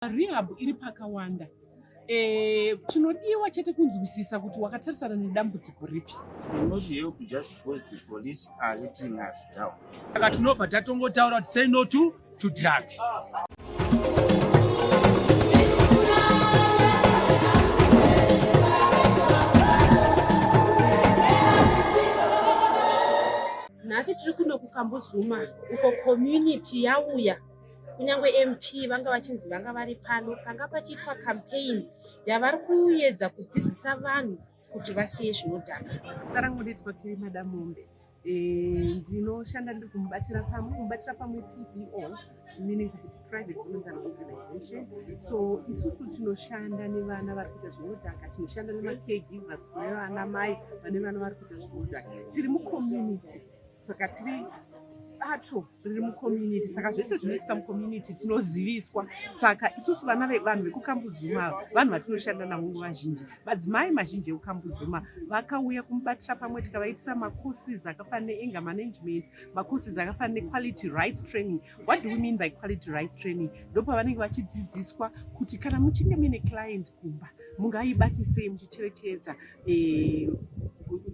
Rehab iri pakawanda. Eh, chinodiwa chete kunzwisisa kuti wakatarisana nedambudziko ripi. Not help just because the police are letting us down. Saka tinobva tatongotaura kuti say no to drugs. Nhasi tiri kuno kuKambuzuma uko community yauya kunyange MP vanga vachinzi vanga vari pano panga pachiitwa campaign yavari kuedza kudzidzisa vanhu kuti vasiye zvinodhaka. Zita rangu ndoitwa Kirima Damombe. Eh, ndinoshanda ndiri kumubatira pamwe mubatira pamwe PVO meaning kuti private voluntary organization. So isusu tinoshanda nevana vari kuita zvinodhaka, tinoshanda nemacaregivers kune vana mai vane vana vari kuita zvinodhaka. Tiri mucommunity saka tiri bato riri mucommunity, saka zvese zvinoitika mucommunity tinoziviswa. Saka isusu vana vanhu vekuKambuzuma, vanhu vatinoshanda navo nguva zhinji, madzimai mazhinji ekuKambuzuma vakauya kumubatira pamwe, tikavaitisa macourses akafanana neanger management, macourses akafanana nequality rights training. What do we mean by quality rights training? Ndopavanenge vachidzidziswa kuti kana muchinge muine client kumba mungaibate sei muchicherechedza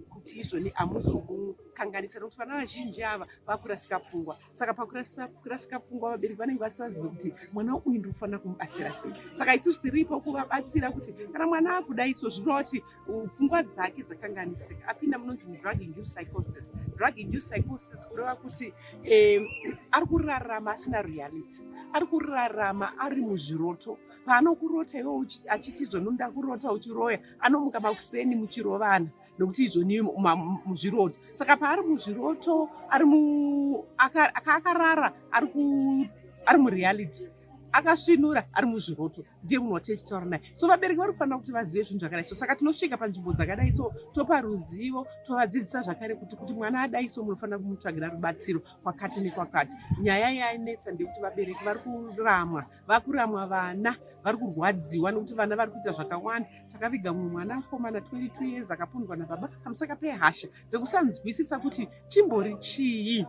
kuti izvoni hamuzomukanganisa, nekuti vana vazhinji ava vakurasika pfungwa. Saka pakurasika pfungwa vabereki vanenge vasaziva kuti mwana uyu ndiri kufanira kumubatsira sei. Saka isusu tiripo kuvabatsira kuti kana mwana akuda iso zvinova kuti pfungwa dzake dzakanganisika, apinda munonzi mudrug induced psychosis. Drug induced psychosis kureva kuti ari kurarama asina reality, ari kurarama ari muzviroto. Paanokurota iwe achiti izvoni unoda kurota uchiroya, anomuka makuseni muchirovana nekuti izvoni muzviroto. Saka paari muzviroto akarara ari mureality, akasvinura ari muzviroto, ndiye munhu watichitaura naye. So vabereki vari kufanira kuti vazive zvinhu zvakadai so. Saka tinosvika panzvimbo dzakadai so, topa ruzivo, tovadzidzisa zvakare kuti mwana adai so munofanira kumutsvagira rubatsiro kwakati nekwakati. Nyaya yainetsa ndeyekuti vabereki vari kuramwa, vakuramwa vana, vari kurwadziwa nekuti vana vari kuita zvakawanda. Takaviga mumwe mwana mukomana 22 years akapundwa nababa pamusaka pehasha dzekusanzwisisa kuti chimbori chii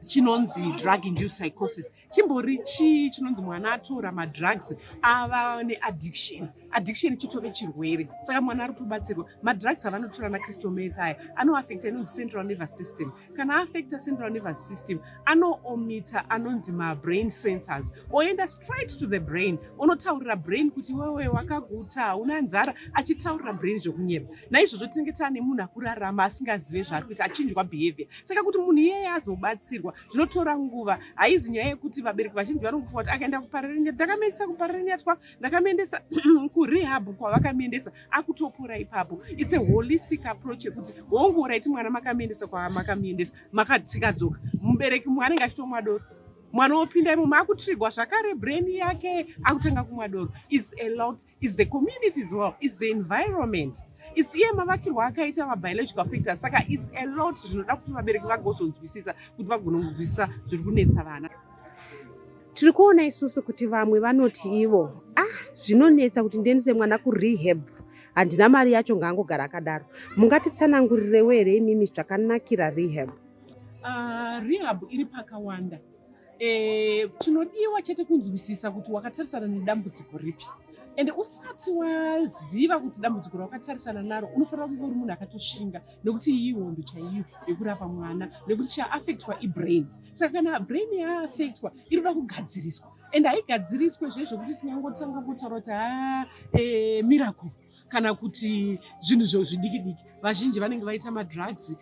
chinonzi drug induced psychosis, chimbori chii chinonzi mwana atora madrugs ava neaddiction. Addiction chitove chirwere, saka mwana ari kutobatsirwa. Madrugs avanotora nacrystal meth aya anoafecta inonzi central nervous system. Kana afecta central nervous system, anoomita anonzi mabrain sensors, oenda straight to the brain, onotaurira brain kuti wewe wakaguta, hauna nzara, achitaurira brain zvokunyeba. Naizvozvo tinenge taane munhu akurarama asingazive zvaari kuita, achinjwa behavior. Saka kuti munhu iyeye azobatsirwa zvinotora nguva. Haizi nyaya yekuti vabereki vazhinji vanongofunga kuti akaenda kuParirenyatwa, ndakamuendesa kuParirenyatwa, ndakamuendesa kurehab, kwavakamuendesa akutopora ipapo. It's a holistic approach yekuti hongu raiti mwana makamuendesa kwamakamuendesa, makatikadzoka mubereki mumwe anenge achitomwa doro, mwana wopinda imomo akutrigwa zvakare brain yake akutanga kumwa doro. It's a lot, is the community as well, is the environment, is iye mavakirwo akaita mabiological factors. Saka it's a lot zvinoda kuti vabereki vagozonzwisisa kuti vagone kunzwisisa zviri kunetsa vana. Tiri kuona isusu kuti vamwe vanoti ivo, ah, zvinonetsa kuti ndiendese mwana kurehab, handina mari yacho, ngaangogara akadaro. Mungatitsanangurirewo here imimi zvakanakira rehab? Rehab iri pakawanda. Chinodiwa chete kunzwisisa kuti wakatarisana nedambudziko ripi, ende usati waziva kuti dambudziko rawakatarisana naro unofanira kunge uri munhu akatoshinga, nekuti iyi hondo chaiyo yekurapa mwana, nekuti chaaffectwa ibrain. Saka kana brain yaaffectwa inoda kugadziriswa, ende haigadziriswe zvezvokuti singangotanga kutaura kuti ha miracle kana kuti zvinhu zvo zvidiki diki. Vazhinji vanenge vaita madrugs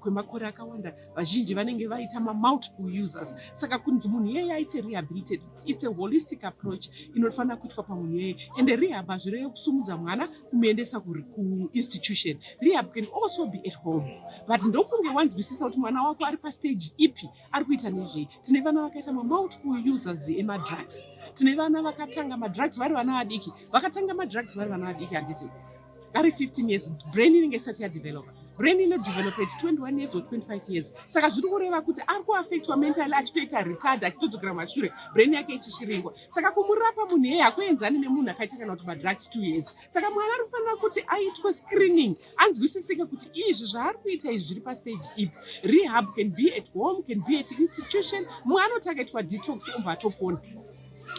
kwemakore akawanda, vazhinji vanenge vaita mamultiple users. Saka kunzi munhu iyeye aite rehabilitate, it's a holistic approach inofanira kuitwa pamunhu iyeye. Ende rehab hazvirevi kusumudza mwana kumuendesa kuinstitution. Rehab can also be at home, but ndokunge wanzwisisa kuti mwana wako ari pastage ipi, ari kuita nezvei. Tine vana vakaita mamultiple users emadrugs, tine vana vakatanga madrugs vari vana vadiki, vakatanga madrugs vari vana vadiki, handiti ari 15 years, brain inenge isati yadevelopa. Brain inodevelopa at 21 years or 25 years. Saka zviri kureva kuti ari kuafectwa mentally achitoita retard, achitodzokera mashure, brain yake ichishiringwa. Saka kumurapa munhu iyeye hakuenzani nemunhu akaita kana kuti madrugs 2 years. Saka mwana ari kufanira kuti aitwe screening, anzwisisike kuti izvi zvaari kuita izvi zviri pastage ipi. Rehab can be at home, can be at institution. Mumwe anoti akaitwa detox obva atopona.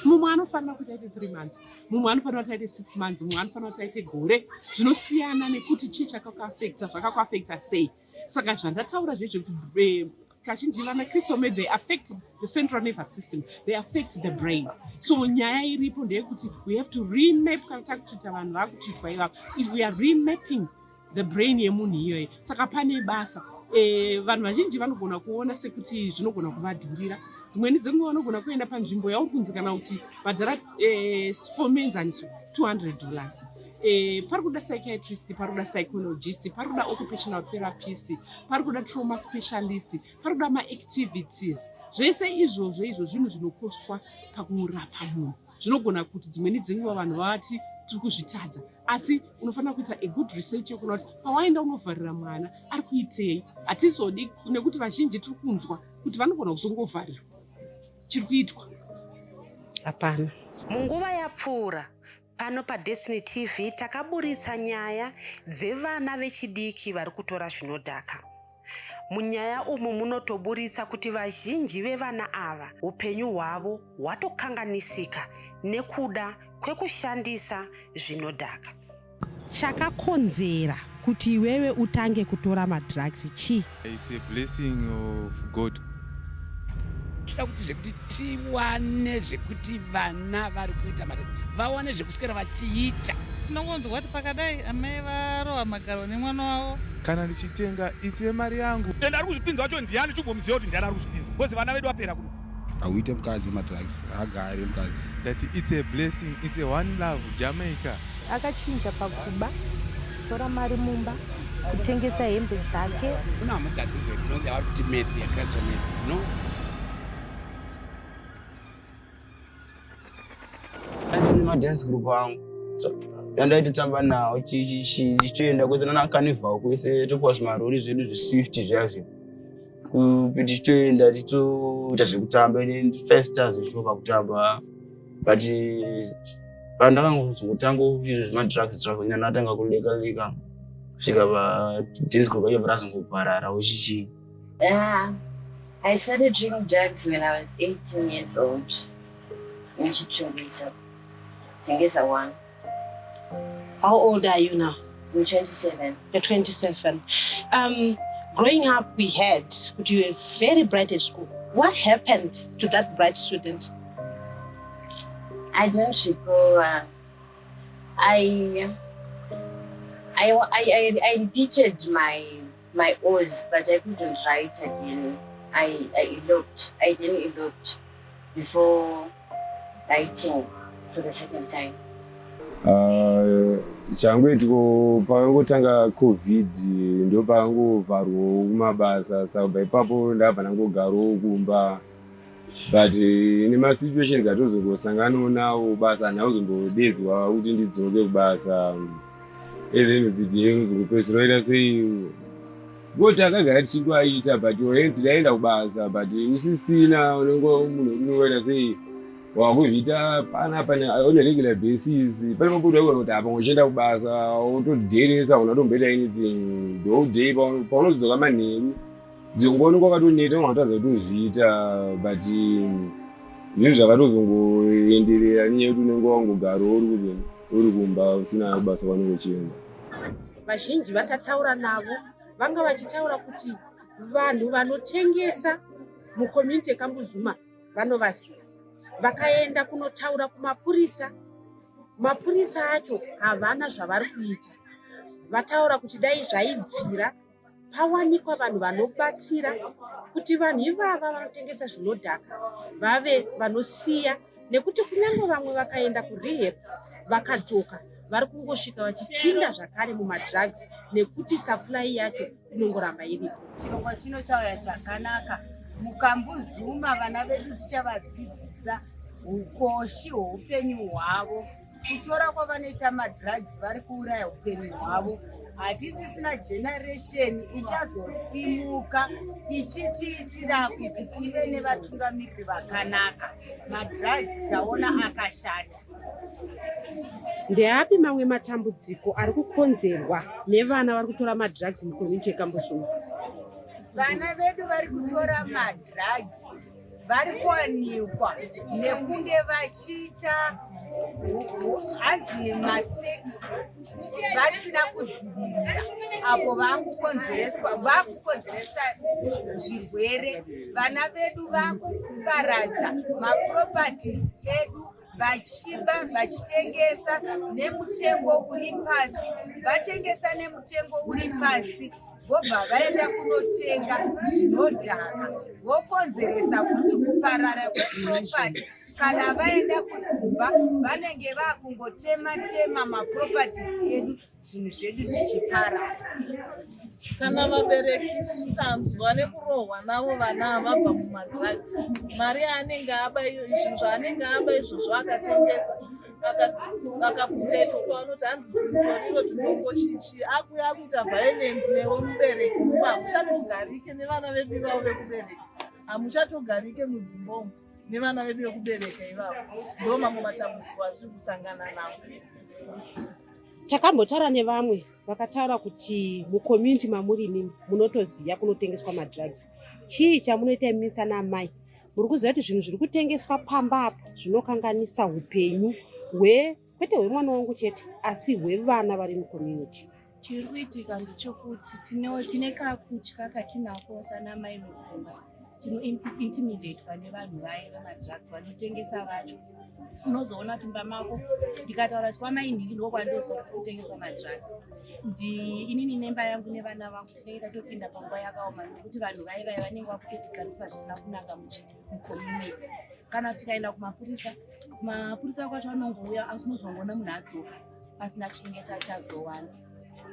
Mumwe anofanira kuti aite 3 months, mumwe anofanira kuti aite 6 months, mumwe anofanira kuti aite gore. Zvinosiyana nekuti chii chakakuafecta, zvakakuafecta sei. Saka zvandataura zvezvekuti kazhinji vana crystal meth, they affect the central nervous system, they affect the brain. So nyaya iripo ndeyekuti we have to remap. Kana takutreata vanhu vakutreatwa ivavo, we are remapping the brain yemunhu iyoyo. Saka pane basa. Vanhu vazhinji vanogona kuona sekuti zvinogona kuvadhurira. Dzimweni dzenguva vanogona kuenda panzvimbo yauri kunzi kana kuti bhadhara, for muenzaniso, $200. Pari kuda psychiatrist, pari kuda psychologist, pari kuda occupational therapist, pari kuda trauma specialist, pari kuda maactivities. Zvese izvozvo izvo zvinhu zvinokostwa pakurapa munhu. Zvinogona kuti dzimweni dzenguva vanhu vati tiri kuzvitadza, asi unofanira kuita a good research yekuona kuti pawaenda unovharira mwana ari kuitei. Hatizodi nekuti vazhinji tiri kunzwa kuti vanogona kuzongovharirwa, chiri kuitwa hapana. Munguva yapfuura pano paDestiny TV takaburitsa nyaya dzevana vechidiki vari kutora zvinodhaka. Munyaya umu munotoburitsa kuti vazhinji vevana ava upenyu hwavo hwatokanganisika nekuda kwekushandisa zvinodhaka. Chakakonzera kuti iwewe utange kutora madrugs chii? It's a blessing of God. Toda kuti zvekuti tiwane zvekuti vana vari kuita mari vawane zvekuswera vachiita. Tinongonzwa kuti pakadai amai varohwa magaro nemwana wavo. Kana ndichitenga, it's yemari yangu. Ende ari kuzvipinza wacho ndiani? Chimbomuziva kuti ndiani ari kuzvipinza, because vana vedu vapera kuno. Hauite mukadzi madrugs, haagari mukadzi. Ndati it's a blessing, it's a one love Jamaica. Akachinja pakuba, kutora mari mumba, kutengesa hembe dzake. Kuna hamugadzirwe no yavari kuti meth, yacrystal meth, no. Ndine madance group angu yandaitotamba nawo, tichitoenda kwese nana carnival kwese, topiwa zvimarori zvedu zveSwift zviya zviya, tichitoenda tichitoita zvekutamba five stars zvishuwa pakutamba. But pandakangozongotanga kuita zvemadrugs drugs, ina ndatanga kuleka leka kusvika padance group acho parazongoparara uchichii. I started drinking drugs when I was 18 years old in Chitungwiza, Zengeza 1. How old are you now? I'm 27. You're 27. Growing up, we heard that you were very bright at school. What happened to that bright student? I don't recall. I repeated my O's, but I couldn't write again. I eloped. I then eloped before writing for the second time. Changoitiko pakangotanga COVID, ndo pakangovharwawo kumabasa. Saka kubva ipapo ndabva ndangogarawo kumba, but nemasituations atozongosanganawo nawo, basa handina kuzombodedzwa kuti ndidzoke kubasa. At the end of the day unozongopedzisira waita sei kuti akagara tichingoaita, but ndaenda kubasa but usisina, unenge munhu unongoita sei, wakuzviita panapa on a regular basis. Pane mapoto aigona kuti apa uchienda kubasa wotodheresa, unatomboita anything the whole day. Paunozodzoka manheru, dzimwe unenge wakatoneta, ungatadza kutozviita, but zvinhu zvakatozongoenderera nenyaya yekuti unenge wangogara uri kumba usina basa kwaunenge uchienda. Vazhinji vatataura navo vanga vachitaura kuti vanhu vanotengesa mucommunity yeKambuzuma vanovaziva. Vakaenda kunotaura kumapurisa, mapurisa acho havana zvavari kuita. Vataura kuti dai zvaibvira pawanikwa vanhu vanobatsira kuti vanhu ivava vanotengesa zvinodhaka vave vanosiya, nekuti kunyange vamwe vakaenda kurehab vakadzoka, vari kungosvika vachipinda zvakare mumadrugs nekuti supply yacho inongoramba iripo. Chirongwa chino chauya zvakanaka muKambuzuma. Vana vedu tichavadzidzisa ukoshi hweupenyu hwavo. Kutora kwavanoita madrugs, vari kuuraya upenyu hwavo. Hatisisina generation ichazosimuka ichitiitira kuti tive nevatungamiriri vakanaka. Madrugs taona akashata. Ndeapi mamwe matambudziko ari kukonzerwa nevana vari kutora madrugs mucommunity yeKambuzuma? Vana vedu vari kutora madrugs. vari kuwanikwa nekunge vachiita hanzi masex vasina kudzivirira apo vakukonzereswa vakukonzeresa zvirwere. Vana vedu vakuparadza maproperties edu vachiba vachitengesa nemutengo uri pasi, vatengesa nemutengo uri pasi vobva vaenda kunotenga zvinodhaka vokonzeresa kuti kuparara kweproperty. Kana vaenda kudzimba vanenge vakungotema tema maproperties edu, zvinhu zvedu zvichiparara. Kana vabereki isusu tanzwa nekurohwa navo vana vabva mumadrugs, mari yaanenge aba, zvinhu zvaanenge aba izvozvo akatengesa, akaputa itwo twavanoti hanzi tutoriro tudoko chichi, akuya akuita violence newe mubereki mumba. Hamuchatogarike nevana vedu ivavo vekubereka, hamuchatogarike mudzimba umu nevana vedu vekubereka ivavo. Ndo mamwe matambudziko atiri kusangana nawo. Takambotaura nevamwe vakataura kuti mucommunity mamuri imimi munotoziva kunotengeswa madrugs. Chii chamunoita imimi sana amai muri kuziva kuti zvinhu zviri kutengeswa pamba apa zvinokanganisa upenyu hwe kwete hwemwana wangu chete, asi hwevana vari mucommunity? Chiri kuitika ndechekuti tine kakutya katinako sanamai mudzimba. Tinointimidatwa nevanhu vaye vemadrugs vanotengesa vacho. Unozoona kuti mumba mako, ndikataura kuti kwamai nhingi ndokwandoziva kuti kutengeswa madrugs, ndi inini nemba yangu nevana vangu tinenge tatopinda panguva yakaoma, nekuti vanhu vai vai vanenge vakutotigarisa zvisina kunaka mucommunity. Kana tikaenda kumapurisa, kumapurisa kwacho vanongouya asi unozongoona munhu adzoka pasina chinenge chazowana.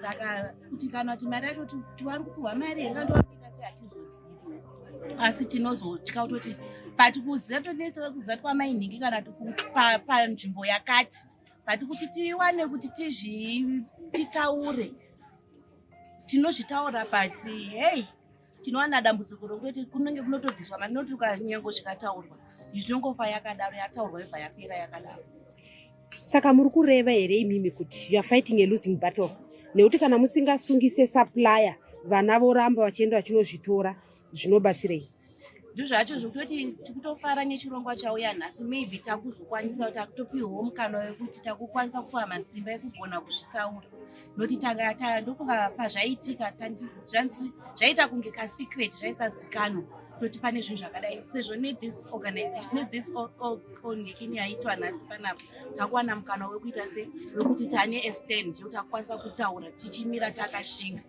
Saka kuti kana kuti mari yacho tiwari kupiwa mari here kana towakuita sei, hatizozivi, asi tinozotya kutoti, but kuziva tonetsa kuziva kwamai nhingi kana panzvimbo yakati, but kuti tiwane kuti tizvi titaure, tinozvitaura, but hey, tinowana dambudziko rokutoti kunenge kunotobviswa mari, noti ukanyange zvikataurwa zvinongofa yakadaro, yataurwa yobva yapera yakadaro. Saka muri kureva here imimi kuti you are fighting a losing battle, nekuti kana musingasungise supplier, vana voramba vachienda vachinozvitora, zvinobatsirei? Ndizvacho zvekutoti tikutofara nechirongwa chauya nhasi. Maybe takuzokwanisa kuti takutopiwawo mukana wekuti takukwanisa kupiwa masimba ekugona kuzvitaura, nokuti tanga ndofunga pazvaitika zvaita kunge kasecret, zvaisazikanwa kuti pane zvinhu zvakadai. Sezvo nethis organization, nethis onhekini yaitwa nhasi panapa, takuwana mukana wekuita se wekuti tane a stand yekuti takukwanisa kutaura tichimira takashinga.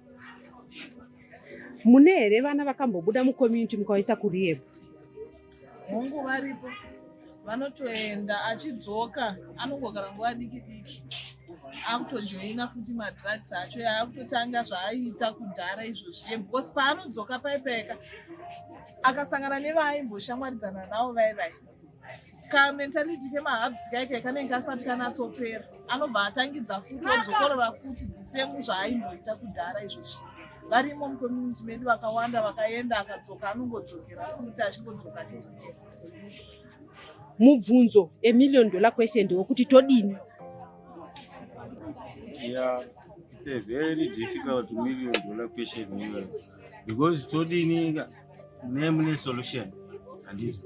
Mune here vana vakambobuda mucommunity mukawaisa kurehab? Hongu, varipo. Vanotoenda, achidzoka anongogara nguva diki diki, akutojoina futi madrugs acho, akutotanga zvaaiita kudhara izvozviye, because paanodzoka paipaika akasangana nevaimboshamwaridzana navo vai vai, kamentality kemahabs kaikai kanenge kasati kanatsopera, anobva atangidza futi, odzokorora futi the same zvaaimboita kudhara izvozvi. Varimo mucommunity medu vakawanda vakaenda, akadzoka anongodzokera futi, achingodzoka achidzokera. Mubvunzo emillion dollar question ndewekuti todini? Yeah, it's a very difficult million dollar question here. Because todini mune solution, handiti?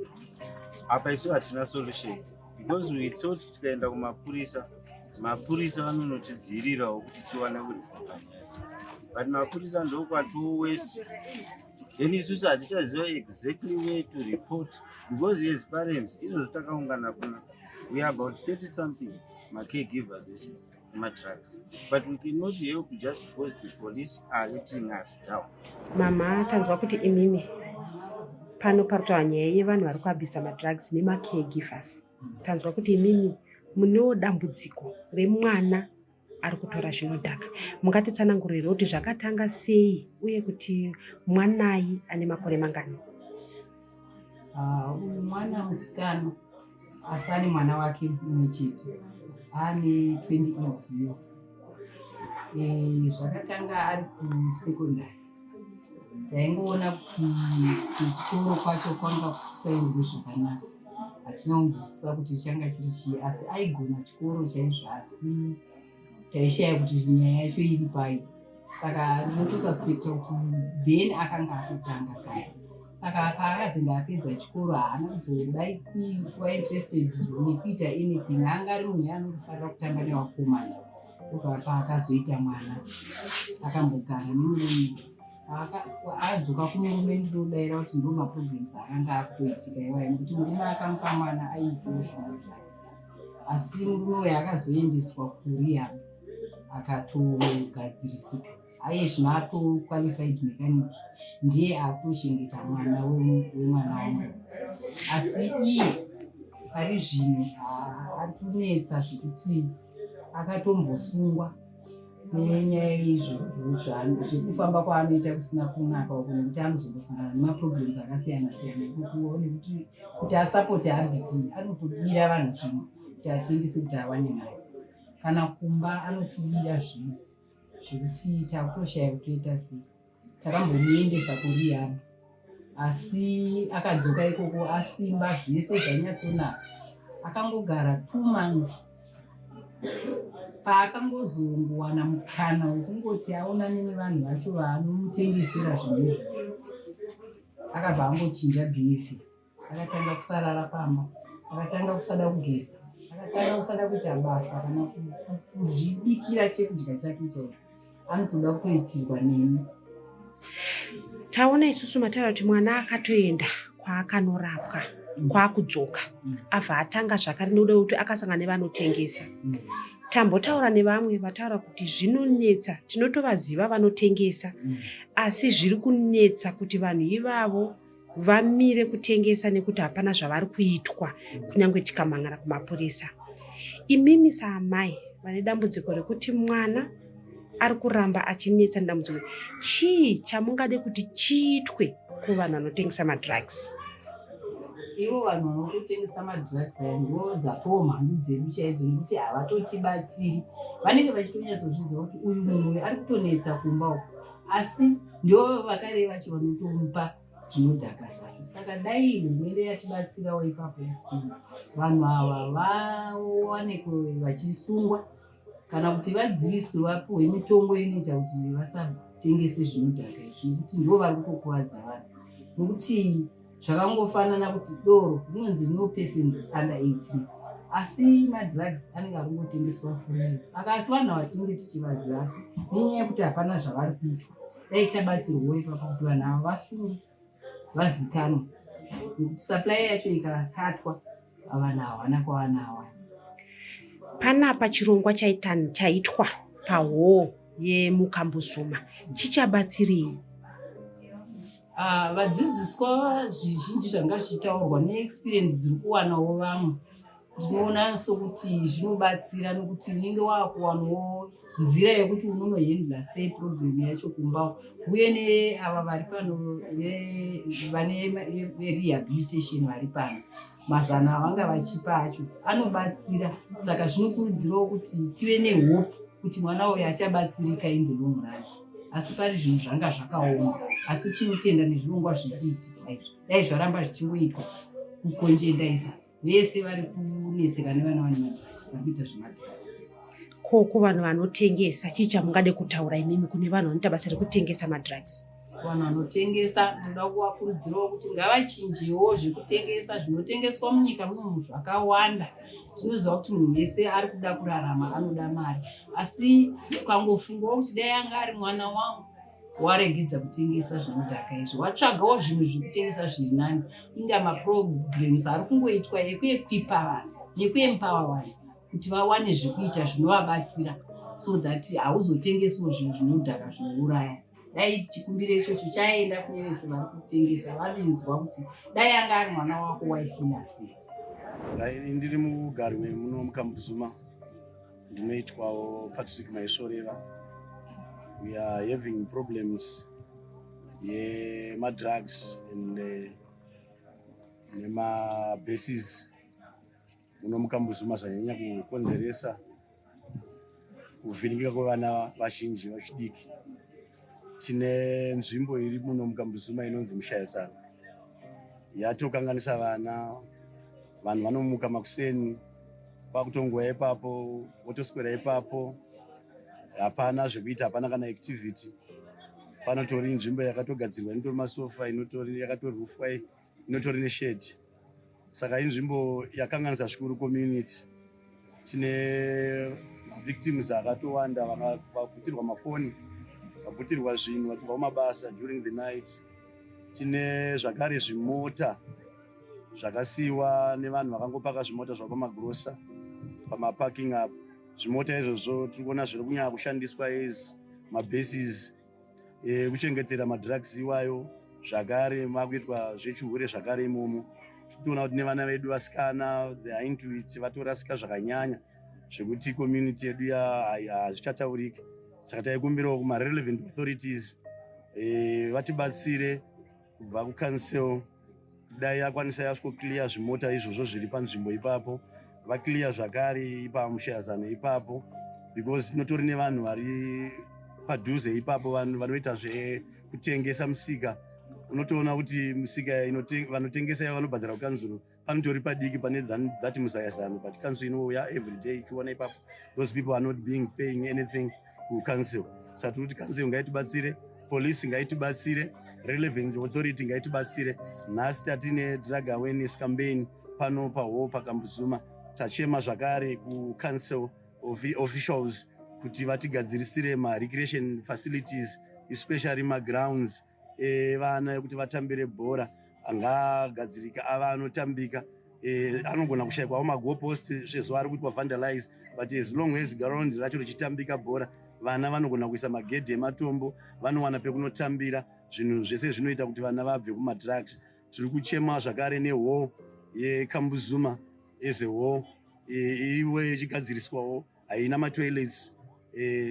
Apa isu hatina solution because we thought tikaenda kumapurisa, mapurisa vanonotidzivirirawo kuti tiwane kuripota nyaya, but mapurisa ndokwatowesi. Then isusu hatichaziva exactly where to report because as parents izvozvo takaungana kuna, we are about 30 something macaregivers echi emadrugs, but we cannot help just because the police are letting us down. Mama, tanzwa kuti imimi pano parutaura nyaya yevanhu vari kuabhisa madrugs nemacaregivers. Tanzwa kuti imimi munewo dambudziko remwana ari kutora zvinodhaka. Mungatitsanangurire kuti zvakatanga sei uye kuti mwanai ane makore mangani? Ah, uyu mwana musikana, asi ane mwana wake mumwe chete, ane 28 years. Zvakatanga ari kusekondari. Taingoona kuti kuchikoro kwacho kwanga kusisaendwi zvakanaka. Hatina kunzwisisa kuti changa chiri chii, asi aigona chikoro chaizvo, asi taishaya kuti nyaya yacho iri pai. Saka ndinotosuspecta kuti then akanga atotanga kare. Saka paakazenge apedza chikoro haana kuzodai kuva interested nekuita anything, anga ari munhu anofarira kutamba nevakomana. Ndobva paakazoita mwana, akambogara nemurume, adzoka kumurume, ndinodaira kuti ndo maproblems akanga akutoitika iwayo, nekuti murume akamupa mwana aiitawo zvemadrugs. Asi murume uyo akazoendeswa kurehab, akatogadzirisika. Aye zvino ato qualified mechanic, ndiye akutochengeta mwana wemwana wangu. Asi iye pari zvino ari kunetsa zvekuti akatombosungwa nenyaya izvozvo zvekufamba kwaanoita kusina kunaka uko, nekuti anozombosangana nemaproblems akasiyana siyana ikoko, nekuti kuti asapote habit anotobira vanhu zvinhu kuti atengese kuti awane mari. Kana kumba anotibira zvinhu zvekuti takutoshaya kutoita sei. Takambomuendesa kurehab, asi akadzoka ikoko asimba, zvese zvanyatsonaka. Akangogara 2 months, paakangozongowana mukana wekungoti aonane nevanhu vacho vaanomutengesera zvinhu izvozvo, akabva angochinja behavior. Akatanga kusarara pamba, akatanga kusada kugeza, akatanga kusada kuita basa, kana kuzvibikira chekudya chake chaicho anotoda kutoitirwa neni. Taona isusu mataura kuti mwana akatoenda kwaakanorapwa, kwaakudzoka abva atanga zvakare nekuda kwekuti akasangana nevanotengesa. Tambotaura nevamwe vataura kuti zvinonetsa, tinotovaziva vanotengesa, asi zviri kunetsa kuti vanhu ivavo vamire kutengesa nekuti hapana zvavari kuitwa, kunyange tikamhan'ara kumapurisa. Imimi saamai vane dambudziko rekuti mwana ari kuramba achinetsa nedambudziko, chii chamungade kuti chiitwe kuvanhu vanotengesa madrugs? Ivo vanhu vanototengesa madrugs aya ndo dzatoo mhandu dzedu chaidzo, nekuti havatotibatsiri. Vanenge vachitonyatsozviziva kuti uyu munhu uyu ari kutonetsa kumba uku, asi ndo vakare vacho vanotomupa zvinodhaka zvacho. Saka dai hurumende yatibatsirawo ipapo kuti vanhu ava vawanikwe vachisungwa kana kuti vadziviswe, vapiwe mitongo inoita kuti vasatengese zvinodhaka izvi, nekuti ndo vari kutokuvadza vanhu. Nekuti zvakangofanana kuti doro rinonzi no persons under 18, asi madrugs anenge akungotengeswa free. Saka asi vanhu ava tinenge tichivaziva, asi nenyaya yekuti hapana zvavari kuitwa, dai tabatsirwawo ipapo kuti vanhu ava vasungwe, vazikanwe, nekuti supply yacho ikakatwa, vanhu havana kwavanawana. Panapa chirongwa chaitwa pahall yemuKambuzuma chichabatsirei? Ah, vadzidziswa zvizhinji zvanga zvichitaurwa neexperience dziri kuwanawo vamwe. Ndinoona sokuti zvinobatsira nokuti unenge waakuwanawo nzira yekuti unonohandla sei problem yacho kumba. Uye neava vari pano vane verehabilitation vari pano, mazano avanga vachipa acho anobatsira. Saka zvinokurudzirawo kuti tive nehope kuti mwana uyu achabatsirika in the long run. Asi pari zvinhu zvanga zvakaoma, asi tinotenda nezvirongwa zviri kuitika izvi. Dai zvaramba zvichingoitwa kukonjendaisa vese vari kunetseka nevana vane madrugs, vari kuita zvemadrugs. Ko kuvanhu vanotengesa, chii chamungade kutaura imimi kune vanhu vanoita basa rekutengesa madrugs? Vanhu vanotengesa ndinoda kuvakurudzirawo kuti ngavachinjewo zvekutengesa. Zvinotengeswa munyika munomu zvakawanda. Tinoziva kuti munhu wese ari kuda kurarama, anoda mari, asi ukangofungawo kuti dai anga ari mwana wangu, waregedza kutengesa zvinodhaka izvi, watsvagawo zvinhu zvekutengesa zviri nani. Inga maprograms ari kungoitwa ekuequipa vanhu nekuempower vanhu kuti vawane zvekuita zvinovabatsira, so that hauzotengesiwo zvinhu zvinodhaka zvinouraya. Dai chikumbiro ichocho chaenda kune vese vari kutengesa, vavinzwa kuti dai anga ari mwana wako, waifeela sei? Ndiri mugari wemuno muKambuzuma, ndinoitwawo Patrick Maisoreva. We are having problems yemadrugs and nemabases muno muKambuzuma, zvanyanya kukonzeresa kuvhiringika kwevana vazhinji vachidiki. Tine nzvimbo iri muno muKambuzuma inonzi Mushayasano, yatokanganisa vana. Vanhu vanomuka makuseni kwakutongoya ipapo, votoswera ipapo, hapana zvekuita, hapana kana activity. Panotori nzvimbo yakatogadzirwa inotori masofa inotori yakatorufwa inotori neshedi. Saka inzvimbo yakanganisa zvikuru community. Tine victims akatowanda vabvutirwa mafoni, vabvutirwa zvinhu vachibva kumabasa during the night. Tine zvakare zvimota zvakasiiwa nevanhu vakangopaka zvimota zvavo pamagrosa pamaparking up. Zvimota izvozvo tiri kuona zviri kunyanya kushandiswa as mabases ekuchengetera madrugs iwayo. Zvakare makuitwa zvechihure zvakare imomo. Tiri kutoona kuti nevana vedu vasikana they are into it, vatorasika zvakanyanya zvekuti community yedu hazvichatauriki. Saka taikumbirawo kumarelevant authorities vatibatsire kubva kucouncil, dai akwanisa yasviko-clear zvimota izvozvo zviri panzvimbo ipapo, vaclear zvakare ipamushayazano ipapo, because tinotori nevanhu vari padhuze ipapo, vanhu vanoita zvekutengesa musika. Unotoona kuti musika vanotengesa ivo vanobhadhara kukanzuro, panotori padiki pane that musayazano, but council inouya every day ichiona ipapo. Those people are not being paying anything kucouncil. Saka tiri kuti council ngaitibatsire, police ngaitibatsire, relevant authority ngaitibatsire. Nhasi tatine drug awareness campaign pano pahall paKambuzuma. Tachema zvakare kucouncil officials kuti vatigadzirisire marecreation facilities, especially magrounds evana ekuti vatambire bhora angagadzirika ava anotambika. Anogona kushayikwawo magoalpost sezvo ari kuitwa vandalize, but as long as ground racho richitambika bhora, vana vanogona kuisa magedhi ematombo, vanowana pekunotambira. Zvinhu zvese zvinoita kuti vana vabve kumadrugs. Tiri kuchema zvakare nehall yeKambuzuma as a hall iwe ichigadziriswawo, haina matoilets.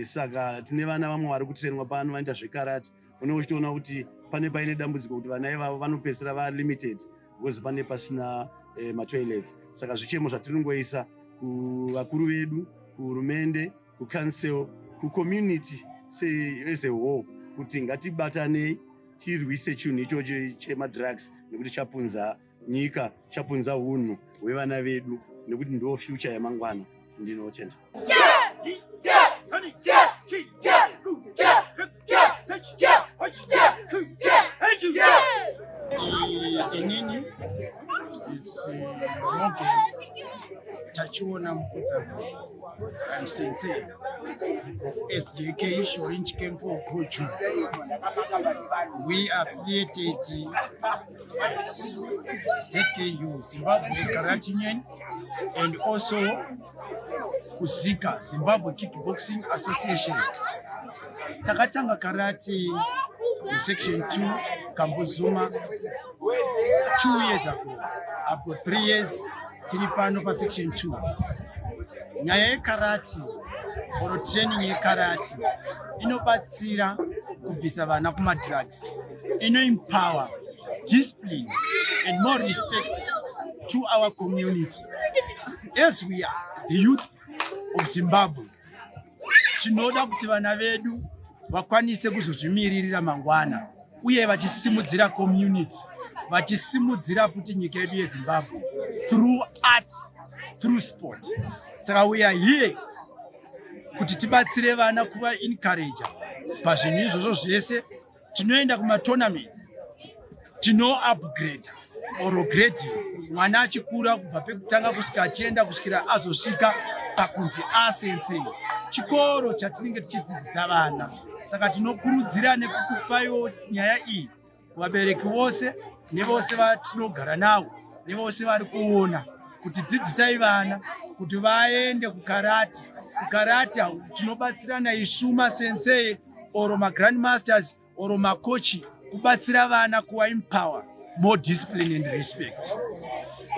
Saka tine vana vamwe vari kutrainwa pano vanoita zvekarate. Une uchitoona kuti pane paine dambudziko kuti vana ivavo vanopedzisira valimited because pane pasina matoilets. Saka zvichemo zvatiringoisa kuvakuru vedu, kuhurumende, kucouncil, kucommunity as a whole, kuti ngatibatanei tirwise chinhu ichocho chemadrugs, nekuti chapunza nyika, chapunza unhu hwevana vedu, nekuti ndo future yamangwana. Ndinotenda. Inini it's Morgan Tachiona Mukudza. I'm sensei of SJK Shorinji Kempo Goju. We are affiliated at ZKU, Zimbabwe Karate Union, and also Kuzika, Zimbabwe Kickboxing Association. Takatanga karate musection 2 Kambuzuma 2 years ago. I've got 3 years tiri pano pasection 2. Nyaya yekarate or training yekarate inobatsira kubvisa vana kumadrugs, inoempower discipline and more respect to our community. As we are the youth of Zimbabwe, tinoda kuti vana vedu vakwanise kuzozvimiririra mangwana, uye vachisimudzira community, vachisimudzira futi nyika yedu yeZimbabwe through art, through sport. Saka we are here kuti tibatsire vana, kuva encourage pazvinhu izvozvo zvese. Tinoenda kumatournaments, tinoupgrade or grade mwana achikura kubva pekutanga kusvika achienda kusvikira azosvika pakunzi asensei. Chikoro chatinenge tichidzidzisa vana. Saka tinokurudzira nekukupaiwo nyaya iyi kuvabereki vose nevose vatinogara navo nevose vari kuona, kuti dzidzisai vana kuti vaende kukarate. Kukarate tinobatsirana isu masensei or magrandmasters or makochi kubatsira vana kuva empower more discipline and respect.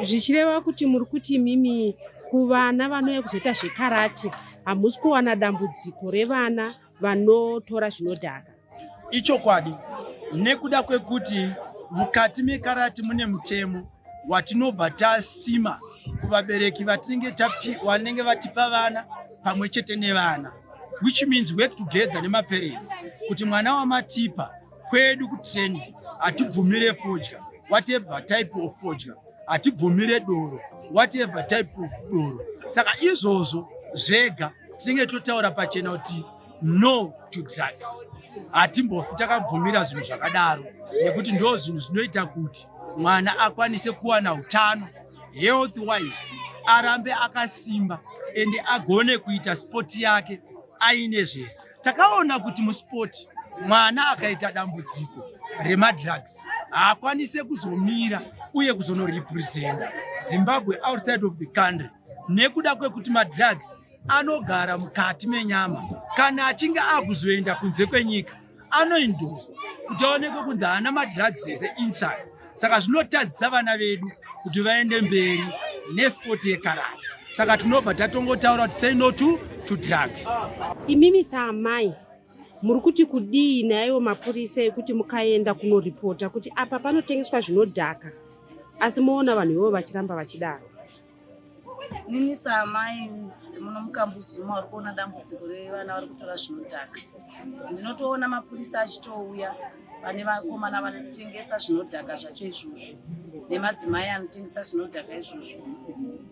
Zvichireva kuti muri kuti imimi kuvana vanouya kuzoita zvekarate hamusi kuwana dambudziko revana vanotora zvinodhaka? Ichokwadi, nekuda kwekuti mukati mekarate mune mutemo watinobva tasima kuvabereki vatinenge vanenge vatipa vana pamwe chete nevana, which means work together nemaparents kuti mwana wamatipa kwedu kutraining hatibvumire fodya, whatever type of fodya, hatibvumire doro, whatever type of doro. Saka izvozvo zvega tinenge totaura pachena kuti no to drugs. Hatimbofi takabvumira zvinhu zvakadaro nekuti ndo zvinhu zvinoita kuti mwana akwanise kuwana utano health wise, arambe akasimba ende agone kuita spoti yake aine zvese. Takaona kuti muspoti mwana akaita dambudziko remadrugs haakwanise kuzomira uye kuzonorepresenta Zimbabwe outside of the country nekuda kwekuti madrugs anogara mukati menyama. Kana achinge akuzoenda kunze kwenyika anoindoswa kuti aonekwe kunzi haana madrugs ese inside. Saka zvinotadzisa vana vedu kuti vaende mberi nespoti yekarate. Saka tinobva tatongotaura kuti say no to drugs. Imimi saamai muri kuti kudii naiwo mapurisa ekuti mukaenda kunoripota kuti apa panotengeswa zvinodhaka, asi moona vanhu ivovo vachiramba vachidaro? Nini saamai muno muKambuzuma vari kuona dambudziko revana vari kutora zvinodhaka, ndinotoona mapurisa achitouya pane vakomana vanotengesa zvinodhaka zvacho izvozvo nemadzimai anotengesa zvinodhaka izvozvo.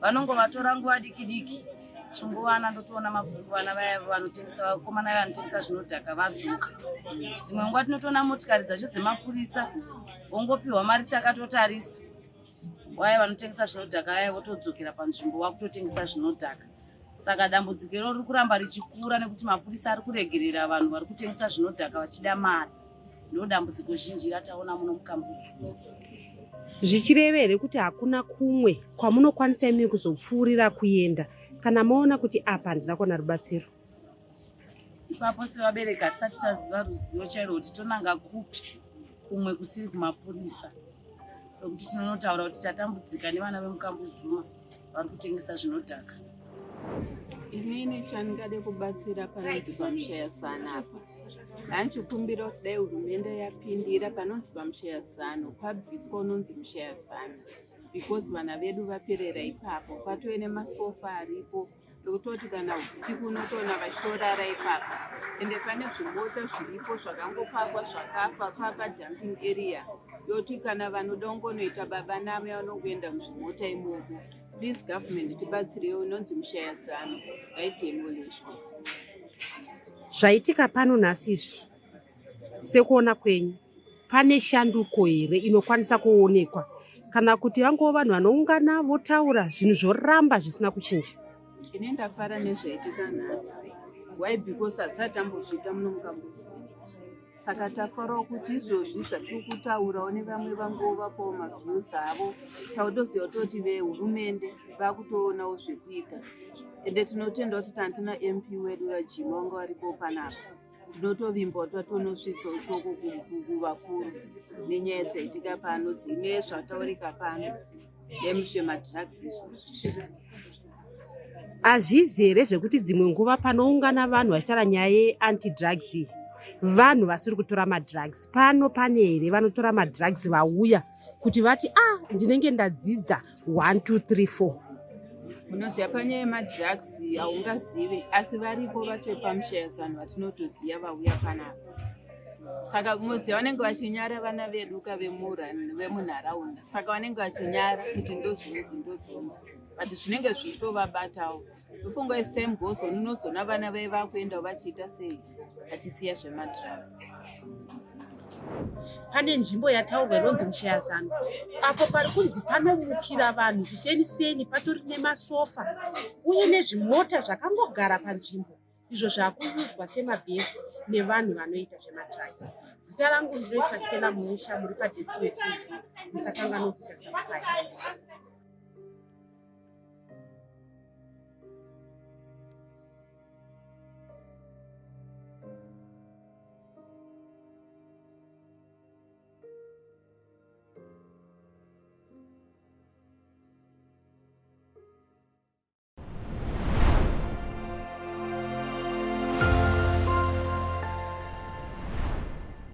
Vanongovatora nguva diki diki, chinguvana ndotoona vana vaya vanotengesa, vakomana vaya vanotengesa zvinodhaka vadzoka. Dzimwe nguva tinotoona motikari dzacho dzemapurisa, vongopiwa mari takatotarisa. Vaya vanotengesa zvinodhaka vaya votodzokera panzvimbo vakutotengesa zvinodhaka. Saka dambudziko iro riri kuramba richikura nekuti mapurisa ari kuregerera vanhu vari kutengesa zvinodhaka vachida mari. Ndo dambudziko zhinji rataona muno muKambuzu. Zvichireva here kuti hakuna kumwe kwamunokwanisa imi kuzopfuurira kuenda kana maona kuti apa handina kuwana rubatsiro? Ipapo sevabereki hatisati taziva ruzivo chairwo kuti tonanga kupi kumwe kusiri kumapurisa, kwekuti tinonotaura kuti tatambudzika nevana vemuKambuzuma vari kutengesa zvinodhaka. Inini chandingade kubatsira panonzi pamushayasano apa, hanchikumbira kuti dai hurumende yapindira panonzi pamushayasano, pabviswa unonzi mushayasano, because vana vedu vaperera ipapo. Patove nemasofa aripo ekutoti kana usiku unotoona vachitorara ipapo, ende pane zvimota zviripo zvakangopakwa zvakafa papadumping area, yoti kana vanoda kungonoita baba namai vanongoenda muzvimota imomo. Please government, tibatsirewo, inonzi mushayasano ngaidemolishwe. Zvaitika pano nhasi izvi, sekuona kwenyu, pane shanduko here inokwanisa kuonekwa, kana kuti vangova vanhu vanoungana votaura zvinhu zvoramba zvisina kuchinja? Ini ndafara nezvaitika nhasi. Why? Because hatisati tambozviita muno muKambuzi, saka tafarawo kuti izvozvi zvatiri kutaurawo nevamwe vangovapawo maviews avo. Tautoziva kutoti vehurumende vakutoonawo zvekuita, ende tinotenda kuti tantina MP wedu vaJima vanga varipo panapa. Ndinotovimba kuti vatonosvitsawo shoko kuvakuru nenyaya dzaitika pano, dzine zvataurika pano nemuzvemadrugs izvozvi. Hazvizi here zvekuti dzimwe nguva panoungana vanhu vachitaura nyaya yeanti-drugs iyi, vanhu vasiri kutora madrugs pano, pane here vanotora madrugs vauya kuti vati, "Ah, ndinenge ndadzidza 1 2 3 4"? Munoziva, panyaya yemadrugs haungazive, asi varipo vacho pamushayasano vatinotoziva vauya panapa. Saka munoziva vanenge vachinyara, vana vedu ka vemunharaunda, saka vanenge vachinyara kuti ndozonzi ndozonzi, but zvinenge zvichitovabatawo. Ndofunga as time goes on unozoona vana vai vakuendawo vachiita sei, vachisiya zvemadrugs. Pane nzvimbo yataurwa inonzi Mushayazano, apo pari kunzi panomukira vanhu kuseni seni, patori nemasofa uye nezvimota zvakangogara panzvimbo izvo zvakuyuzwa semabhesi nevanhu vanoita zvemadrugs. Zita rangu ndinoitwa Stella Muusha, muri paDestiny TV. Musakanganwa kuita subscribe.